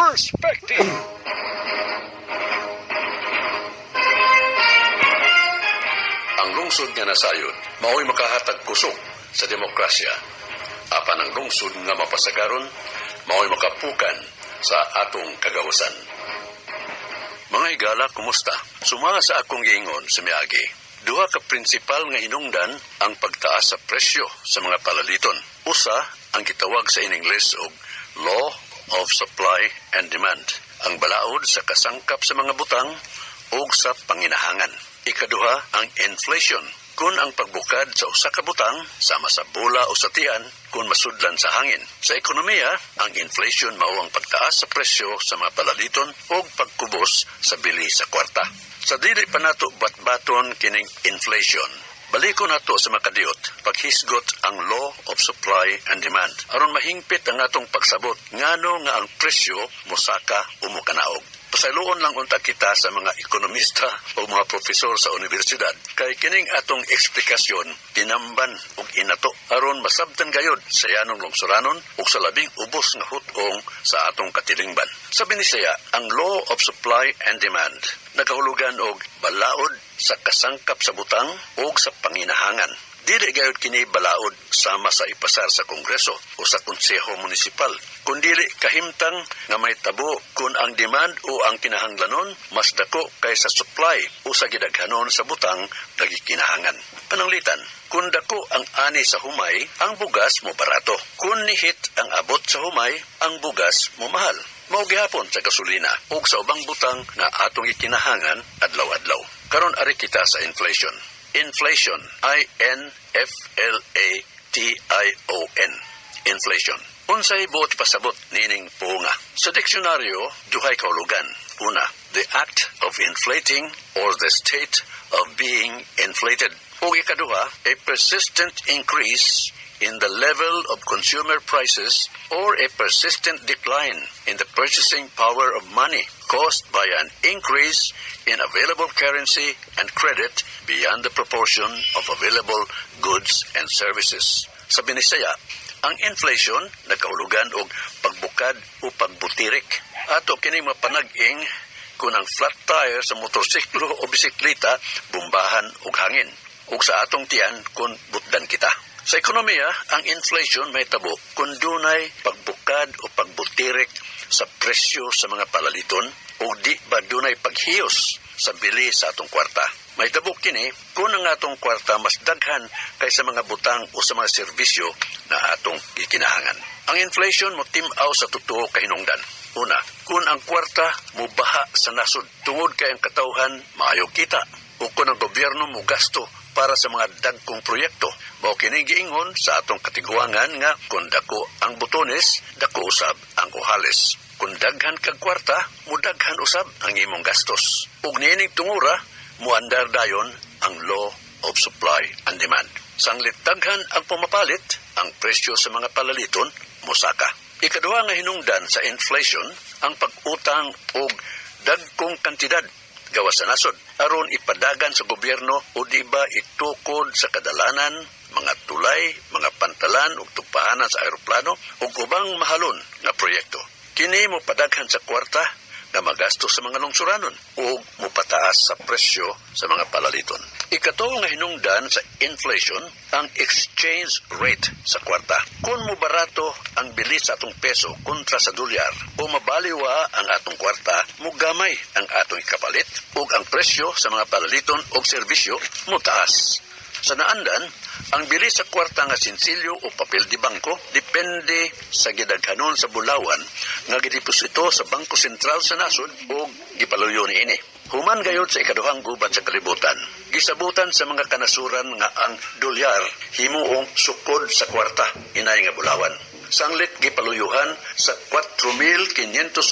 Perspective. Ang lungsod nga nasayod mao'y makahatag kusog sa demokrasya. Apan ang lungsod nga mapasagaron mao'y makapukan sa atong kagawasan. Mga higala, kumusta? Sumala sa akong giingon sa miagi, duha ka prinsipal nga hinungdan ang pagtaas sa presyo sa mga palaliton. Usa ang gitawag sa Ingles og law of supply and demand, ang balaod sa kasangkap sa mga butang ug sa panginahangan. Ikaduha, ang inflation. Kung ang pagbukad sa usa ka butang sama sa bola o sa tiyan kung masudlan sa hangin. Sa ekonomiya, ang inflation mao ang pagtaas sa presyo sa mga palaliton ug pagkubos sa bili sa kwarta. Sa dili pa nato batbaton kining inflation, baliko nato sa makadiot, paghisgot ang law of supply and demand aron mahingpit ang atong pagsabot ngano nga ang presyo mosaka o mokanaog. Pasayloon lang unta kita sa mga ekonomista o mga profesor sa universidad kay kining atong eksplikasyon tinamban og inato aron masabtan gayod sa yanong lungsuranon ug sa labing ubos nga hut-ong sa atong katilingban. Sa Binisaya, ang law of supply and demand nagahulugan og balaod sa kasangkap sa butang ug sa panginahangan. Dili gayud kini balaod sama sa ipasar sa Kongreso o sa Konseho Munisipal, kundili kahimtang nga may tabo kung ang demand o ang kinahanglanon mas dako kaysa supply o sa gidaghanon sa butang nga gikinahangan. Pananglitan, kung dako ang ani sa humay, ang bugas mo barato. Kung nihit ang abot sa humay, ang bugas mo mahal. Mao gihapon sa gasolina ug sa ubang butang nga atong gikinahangan adlaw-adlaw. Karon ari kita sa inflation. Inflation, inflation. Inflation. Unsay buot pasabot nining puunga? Sa diksyonaryo, duhay kahulugan. Una, the act of inflating or the state of being inflated. Ug ikaduha, a persistent increase in the level of consumer prices or a persistent decline in the purchasing power of money caused by an increase in available currency and credit beyond the proportion of available goods and services. Sa Binisaya, ang inflation nagkahulugan og pagbukad o pagbutirik. Ato kini mapanag-ing kung ang flat tire sa motorsiklo o bisikleta bumbahan og hangin ug sa atong tiyan kung butdan kita. Sa ekonomiya, ang inflation may tabo kung dunay pagbukad o pagbutirik sa presyo sa mga palaliton o di ba dunay paghiyos sa bili sa atong kwarta. May tabo kini kung ang atong kwarta mas daghan kaysa mga butang o sa mga serbisyo na atong gikinahangan. Ang inflation mo tim-aw sa totoo kahinungdan. Una, kung ang kwarta mubaha sa nasod tungod kay ang katawhan maayo kita o kung ang gobyerno mo gasto para sa mga dagkong proyekto. Mao kini giingon sa atong katiguangan nga kung dako ang butones, dako usab ang uhales. Kung daghan kag kwarta, mudaghan usab ang imong gastos. Ug niining tungura, muandar dayon ang law of supply and demand. Sanglit daghan ang pumapalit, ang presyo sa mga palaliton mosaka. Ikaduha nga hinungdan sa inflation, ang pag-utang og dagkong kantidad gawas sa nasod aron ipadagan sa gobyerno o di ba itukod sa kadalanan, mga tulay, mga pantalan ug tugpahanan sa aeroplano ug ubang mahalon nga proyekto. Kini mo padaghan sa kwarta nga magasto sa mga lungsuranon ug mopataas sa presyo sa mga palaliton. Ikatuo nga hinungdan sa inflation, ang exchange rate sa kwarta. Kung mobarato ang bili sa atong peso kontra sa dolyar o mabaliwa ang atong kwarta, mugamay ang atong ikapalit ug ang presyo sa mga palaliton og serbisyo motaas. Sa naandan, ang bili sa kwarta nga sinsilyo o papel di bangko depende sa gidaghanon sa bulawan nga gideposito sa Bangko Sentral sa nasod o gipaluyo niini. Human gayod sa Ikaduhang Gubat sa Kalibutan, gisabutan sa mga kanasuran nga ang dolyar himuong sukod sa kwarta inay nga bulawan. Sanglit gipaluyuhan sa 4,582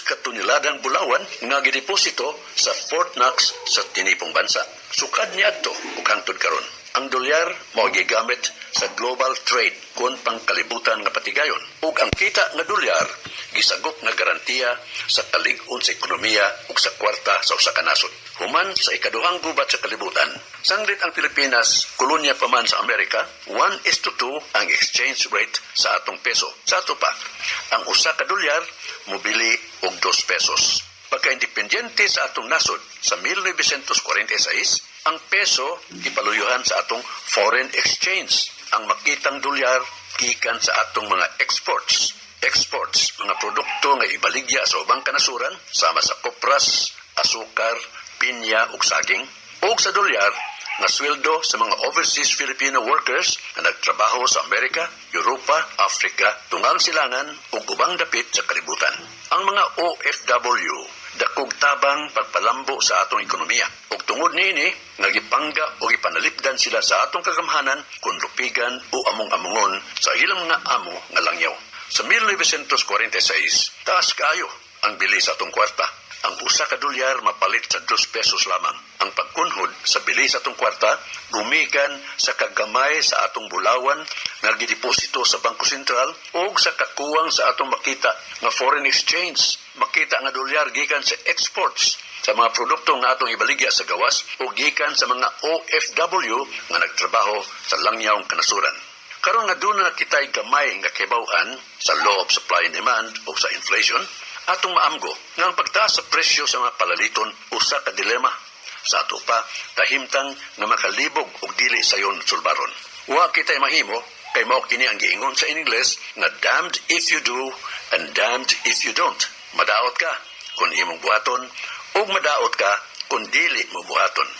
ka toneladang bulawan nga gideposito sa Fort Knox sa tinipong bansa. Sukad niadto ug hangtod karon, ang dolyar mao gigamit sa sa global trade kon pangkalibutan nga patigayon. Ug ang kita nga dolyar gisagop nga garantiya sa kalig-on sa ekonomiya ug sa kwarta sa usa ka nasod. Human sa ikaduhang Gubat sa Kalibutan, sanglit ang Pilipinas kolonya pa man sa Amerika, 1:2 ang exchange rate sa atong peso. Sa ato pa, ang usa ka dolyar mobili og 2 pesos. Pagka-independyente sa atong nasod sa 1946, ang peso gipaluyuhan sa atong foreign exchange. Ang makitang dolyar gikan sa atong mga exports. Exports, mga produkto nga ibaligya sa ubang kanasuran, sama sa kopras, asukar, pinya ug saging, ug sa dolyar nga sweldo sa mga overseas Filipino workers na nagtrabaho sa Amerika, Europa, Africa, Tungang Silangan ug ubang dapit sa kalibutan. Ang mga OFW dakog tabang pagpalambo sa atong ekonomiya. Ug tungod niini nga gipangga o gipanalipdan sila sa atong kagamhanan kung lupigan o among-amongon sa ilang mga amo nga langyaw. Sa 1946, taas kaayo ang bili sa atong kwarta. Ang usa ka dolyar mapalit sa 2 pesos lamang. Ang pagkunhod sa bili sa atong kwarta gumikan sa kagamay sa atong bulawan nga gideposito sa Bangko Sentral o sa kakuwang sa atong makita nga foreign exchange, makita nga dolyar gikan sa exports sa mga produkto nga atong ibaligya sa gawas o gikan sa mga OFW nga nagtrabaho sa langyawng kanasuran. Karon nga duna na kita'y gamay nga kibaw-an sa law of supply and demand o sa inflation, atong maamgo nga ang pagtaas sa presyo sa mga palaliton usa ka dilema. Sa ato pa, kahimtang nga makalibog og dili sayon sulbaron. Wa kita'y mahimo kay mao kini ang giingon sa Ingles nga "damned if you do and damned if you don't." Madaot ka kung imong buhaton ug madaot ka kung dili mo buhaton.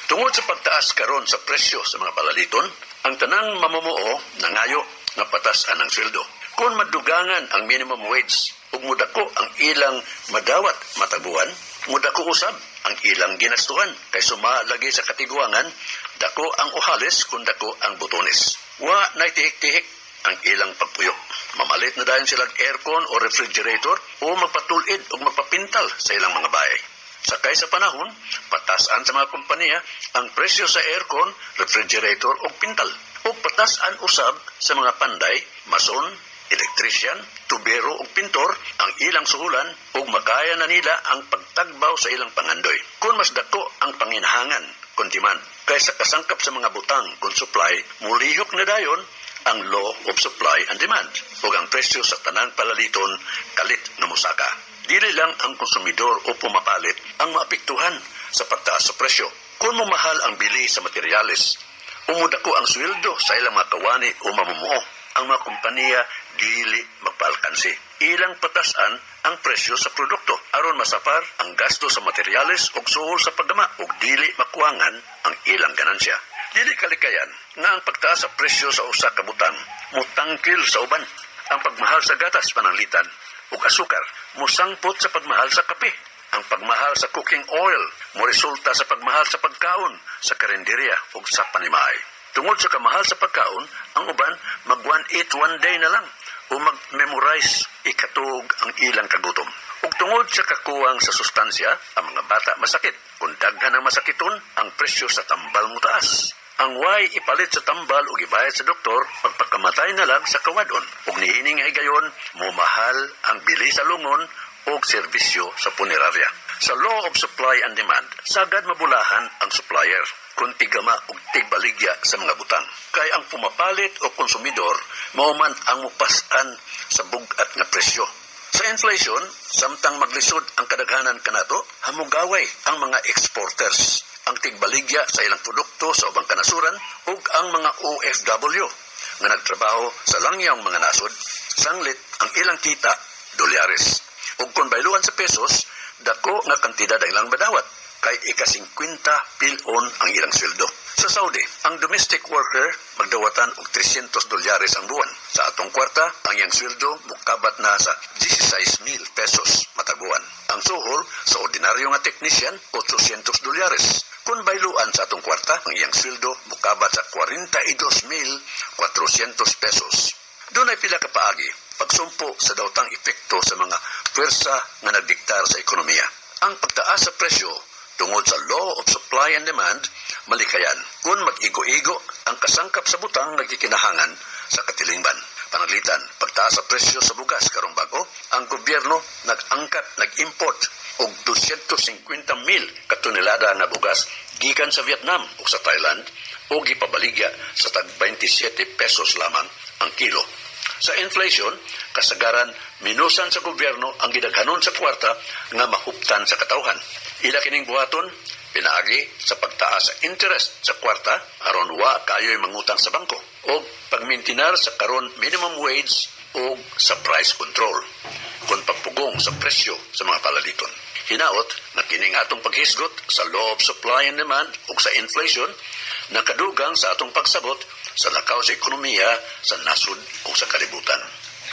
Tungod sa pagtaas karon sa presyo sa mga palaliton, ang tanang mamumuo nangayo nga patas-an ang sweldo. Kung madugangan ang minimum wage ug mudako ang ilang madawat matag buwan, mudako usab ang ilang ginastuhan kay suma lagi sa katiguangan, dako ang uhales kung dako ang butones. Wa nay tihik-tihik ang ilang pagpuyo. Mamalit na dayon sila aircon o refrigerator o magpatulid o magpapintal sa ilang mga bahay. Sakay sa panahon, patasan sa mga kompanya ang presyo sa aircon, refrigerator o pintal. O patasan usab sa mga panday, mason, electrician, tubero o pintor ang ilang suhulan ug makaya na nila ang pagtagbaw sa ilang pangandoy. Kung mas dako ang panginahangan kung demand kaysa kasangkap sa mga butang kung supply, mulihok na dayon ang law of supply and demand ug ang presyo sa tanang palaliton kalit nga musaka. Dili lang ang konsumidor o pumapalit ang maapektuhan sa pagtaas sa presyo. Kung mumahal ang bili sa materyales, umudako ang sweldo sa ilang mga kawani o mamumuo, ang mga kompanya dili magpaalkansi. Ilang patasan ang presyo sa produkto aron masapar ang gasto sa materyales ug suhol sa paggama ug dili makuwangan ang ilang ganansya. Dili kalikayan nga ang pagtaas sa presyo sa usa ka butang mutangkil sa uban. Ang pagmahal sa gatas, pananglitan, ug asukar mosangpot sa pagmahal sa kape. Ang pagmahal sa cooking oil mo resulta sa pagmahal sa pagkaon sa karinderya ug sa panimahay. Tungod sa kamahal sa pagkaon, ang uban mag one eat one day na lang o mag-memorize ikatuog ang ilang kagutom. Ug tungod sa kakuwang sa sustansya, ang mga bata masakit. Kung daghan ang masakiton, ang presyo sa tambal mo taas. Ang way ipalit sa tambal o ibayad sa doktor, magpakamatay na lang sa kawadon. Ug niining higayon, mumahal ang bili sa lungon o serbisyo sa punerarya. Sa law of supply and demand, sagad mabulahan ang supplier kung tigama og tigbaligya sa mga butang. Kay ang pumapalit o konsumidor, mao man ang mupas-an sa bug-at nga presyo. Sa inflation, samtang maglisod ang kadaghanan kanato, hamugaway ang mga exporters, ang tigbaligya sa ilang produkto sa ubang kanasuran ug ang mga OFW nga nagtrabaho sa langyawng mga nasod, sanglit ang ilang kita dolyares. Ug kung bayluan sa pesos, dako nga kantidad ang ilang madawat kay ika-50 pilon ang ilang sweldo. Sa Saudi, ang domestic worker magdawatan og 300 dolyares ang buwan. Sa atong kwarta, ang iyang sweldo mukabat na sa 16,000 pesos matag buwan. Ang suhol sa ordinaryo nga technician, 800 dolyares. Kung bayluan sa atong kwarta, ang iyang sweldo mukabat sa 42,400 pesos. Dunay pila ka paagi pagsumpo sa dawtang epekto sa mga pwersa nga nagdiktar sa ekonomiya. Ang pagtaas sa presyo Tungod sa law of supply and demand, malikayan kung mag-igo-igo ang kasangkap sa butang nga gikinahangan sa katilingban. Pananglitan, pagtaas sa presyo sa bugas karong bago, ang gobyerno nag-angkat, nag-import og 250 mil katonelada nga bugas gikan sa Vietnam ug sa Thailand ug gipabaligya sa tag 27 pesos lamang ang kilo. Sa inflation, kasagaran minusan sa gobyerno ang gidaghanon sa kwarta nga mahuptan sa katawhan. Ila kining buhaton pinaagi sa pagtaas sa interest sa kwarta aron wa kayo'y mangutang sa bangko o pagmintinar sa karon minimum wage o sa price control kon pagpugong sa presyo sa mga palaliton. Hinaot na kining atong paghisgot sa law of supply and demand ug sa inflation nakadugang sa atong pagsabot sa lakaw sa ekonomiya sa nasud ug sa kalibutan.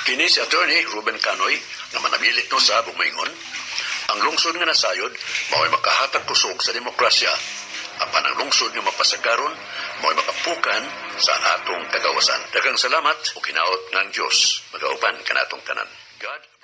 Kini si Attorney Ruben Canoy nga manabilit no sa bumingon, ang lungsod nga nasayod mao'y makahatag kusog sa demokrasya, apan ang lungsod nga mapasagaron mao'y makapukan sa atong kagawasan. Daghang salamat ug hinaot nga ang Dios magauban kanatong tanan. God